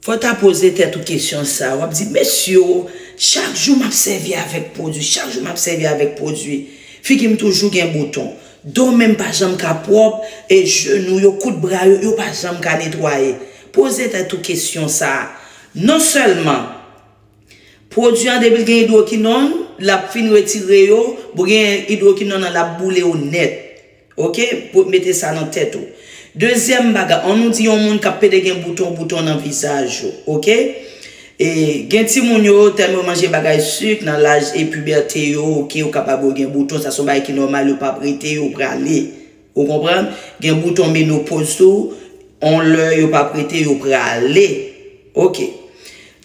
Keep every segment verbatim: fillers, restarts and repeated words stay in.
Fò w ta poze tèt ou kesyon sa a. W ap di, "Mesye o, chak jou m ap sèvi avèk pwodui, chak jou m ap sèvi avèk pwodui. Figi m toujou gen bouton. Do menm pa janm ka pwòp, e jenou yo, kout bra yo, yo pa janm ka netwaye." Poze tèt ou kesyon sa a. Non sèlman pwodui an, depi l gen idwokinòn, l ap fin retire yo, pou gen idwokinòn nan, l ap boule w nèt. Oke? Pou mete sa nan tèt ou. Dezyèm bagay, ann nou di yon moun k ap pede gen bouton, bouton nan vizaj yo. Oke? E gen timoun yo, tèlman yo manje bagay sik nan laj e pibète yo, oke, yo kapab yo gen bouton, sa se yon bagay ki nòmal, yo p ap rete, yo prale. Ou konprann? Gen bouton menopoz tou, yon lè yo p ap rete, yo prale. Oke.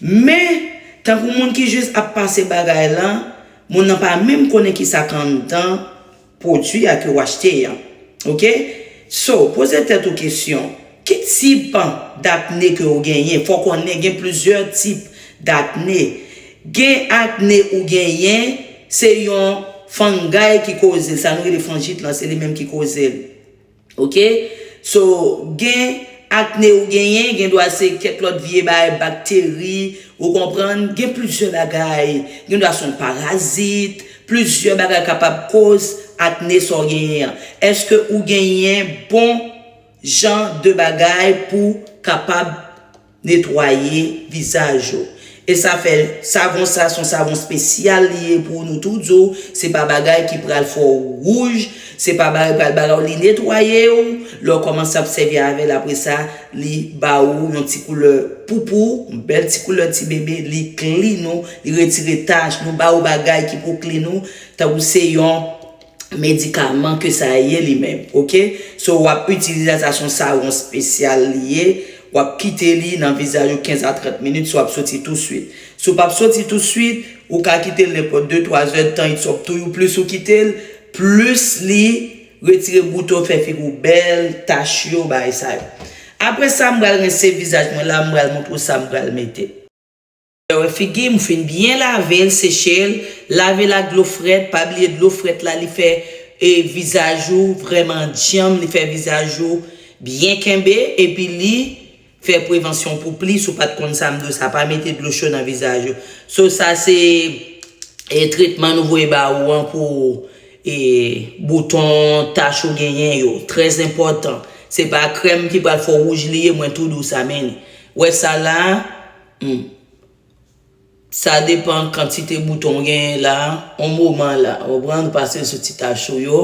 Men, tankou moun ki jis ap pase bagay lan, moun nan pa menm konnen kisa k anndan pwodui a ke w achte an. Oke? So, poze tèt ou kesyon, ki tip dakne ke w genyen? Fò w konnen gen plizyè tip dakne. Gen akne ou genyen, se yon fangay ki koze l, sa nou rele fanjit lan, se li menm ki koze l. Oke? So, gen akne ou genyen, gen dwa se kèk lòt vye bagay, bakteri, ou konprann? Gen plizyè bagay. Gen dwa se yon parazit, plizyè bagay kapab koz akne sa w genyen an. Èske ou genyen bon jan de bagay pou kapab netwaye vizaj ou? E sa fè savon sa se yon savon espesyal li ye pou nou tou di w, se pa bagay ki pral fè w wouj, se pa bagay pral bagay w li netwaye w, lè w kòmanse ap sèvi avè l apre sa, li ba ou yon ti koulè poupou, yon bèl ti koulè ti bebe, li clean ou, li retire tach, nou ba ou bagay ki pou clean ou, tankou se yon medikaman ke sa ye li menm, oke? So, w ap itilize sa, se yon savon espesyal li ye, w ap kite li nan vizaj ou kenz a trant minit, si w ap soti touswit. Si w p ap soti touswit, ou ka kite l nenpòt de, twa zè tan, it's up to you. Plis ou kite l, plis li retire bouton, fè figi w bèl, tach yo, bagay sa yo. Apre sa, m pral rense vizaj mwen la, m pral montre w sa m pral mete. Lè w wè figi m, ou fin byen lave l, seche l, lave l ak dlo frèt, pa bliye dlo frèt la, li fè, e, vizaj ou vrèman djanm, li fè vizaj ou byen kenbe, epi li fè prevansyon pou pli, si w pa t konn sa m di w sa, pa mete dlo cho nan vizaj ou. So, sa se, e, tretman nou voye ba ou an pou, e, bouton, tach ou genyen yo. Trè enpòtan. Se pa krèm ki pral fè w wouj li ye, mwen tou di w sa, men wè sa la, hmm. Sa depann kantite bouton w genyen la, yon moman la, ou konprann, ou pase l sou ti tach ou yo.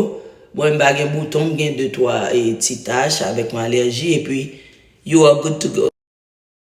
Mwen, m pa gen bouton, m gen de, twa, e, ti tach avèk yon alèji, epi you are good to go.